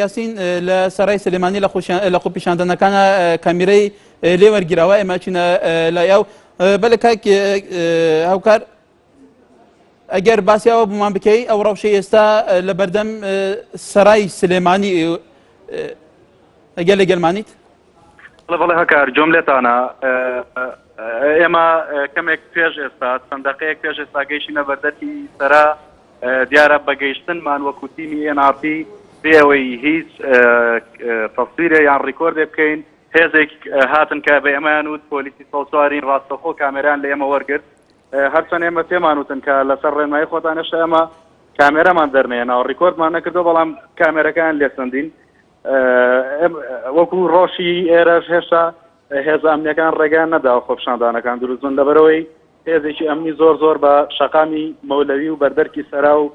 یاسین لە سەرای سلێمانی لە خۆپیشاندانەکانە کامیرەی لێ وەرگیراوە ئێمە چینە لای ئەو بەلێ کاک هاوکار ئەگەر باسی ئەوە بۆمان بکەی ئەو ڕەوشەی ئێستا لە بەردەم سەرای سلێمانی ئەگەر لەگەلمانیت بەڵێ بەڵێ هەکار جۆم لێتانە ئێمە کەمێک پێش ئێستا چەند دەقەیەک پێش ئێستا گەیشتینە بەردەرکی سەرا دیارە بە گەیشتنمان وەکو تیمی NRT بێ ئەوەی هیچ تەسویرێ یان ڕیکۆردێ بکەین هێزێک هاتن کە بە ئێمەیان وت پۆلیسی سەوچوارین ڕاستەوخۆ کامێران لە ئێمە وەرگرت هەرچەند ئێمە پێمان وتن کە لەسەر ڕێنمایی خۆتان هێشتا ئێمە کامێرەمان دەرنەیەناوە ڕیکۆردمان نەکردو بەڵام کامێرەکان لێسەندین وەکو ڕۆشی ئێرەش هێشتا هێزە ئەمنیەکان ڕێگەیان نەداوە خۆپیشاندانەکان دروست بن لەبەرەوەی هێزێکی ئەمنی زۆر زۆر بە شەقامی مەولەوی و بەردەرکی سەرا و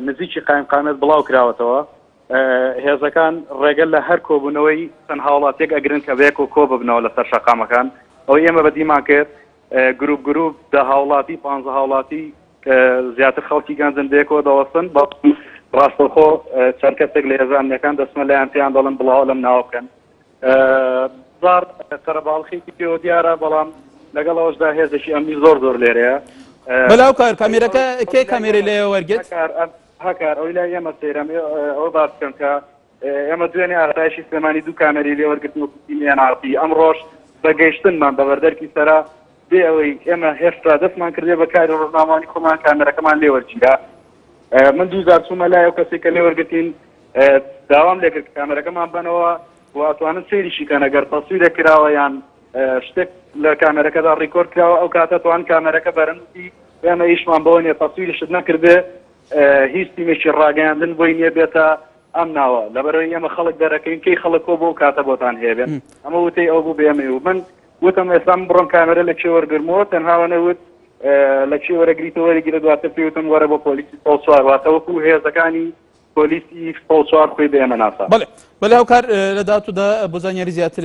نزیکی قایمقامێت بڵاو کراوەتەوە هێزەکان ڕێگە لە هەر کۆبوونەوەی چەند هاوڵاتیەک ئەگرن کە بەیەکەوە کۆ ببنەوە لەسەر شەقامەکان ئەوەی ئێمە بەدیمان کرد گروپ گروپ دە هاوڵاتی پانزە هاوڵاتی زیاتر خەڵکی گەنجن بەیەکەوە دەوەستن بەڵام ڕاستەوخۆ چەند کەسێک لە هێزە ئەمنیەکان دەچنە لایان پێیان دەڵێن بڵاوە لەم ناوە بکەن زار قەرەباڵخێکی پێوە دیارە بەڵام لەگەڵ ئەوەشدا هێزێکی ئەمنی زۆر زۆر لێرەیە بەلاو کار کامێرەکە کێ کامێرەی لێ وەرگرت هەکار ئەوی لای ئێمە سەیرەم ئەوە باس بکەم کە ئێمە دوێنێ ئاسایشی سلێمانی دوو کامێرەی لێ وەرگرتن وەکو تیمی NRP ئەمڕۆش بە گەیشتنمان بە بەردەرکی سەرا بێ ئەوەی ئێمە هێشتا دەستمان کردێ بە کاری ڕۆژنامەوانی خۆمان کامێرەکەمان لێ وەرگیرا من دوو جار چوومە لای ئەو کەسێک کە لێ وەرگرتین داوام لێکرد کامێرەکەمان بەنەوە و ئەتوانن سەیریشی کەن ئەگەر تەسویرێک کراوە یان شتێک لە کامێرەکەدا ڕیکۆرد کراوە ئەو کاتە توان کامێرەکە بەرن ئێمە ئیشمان بەوە نیە تەسویریشت نەکردێ هیچ تیمێکی ڕاگەیاندن بۆی نییە بێتە ئەم ناوە لەبەرەوەی ئێمە خەڵک دەرەکەین کەی خەڵک کۆ بۆ کاتە بۆتان هەیە بێن ئەمە وتەی ئەو بوو بێمە و من وتم ئێستا من بڕۆم کامێرە لە کێ وەرگرمەوە تەنها وەنە وت لە کێ وەرەگریتەوە وەرگرە دواتر پێی وتم وەرە بۆ پۆلیسی 104 واتە وەکو هێزەکانی پۆلیسی 104 خۆی بە ئێمە ناسا بەڵێ بەڵێ هاوکار لە داهاتوودا بۆ زانیاری زیاتر.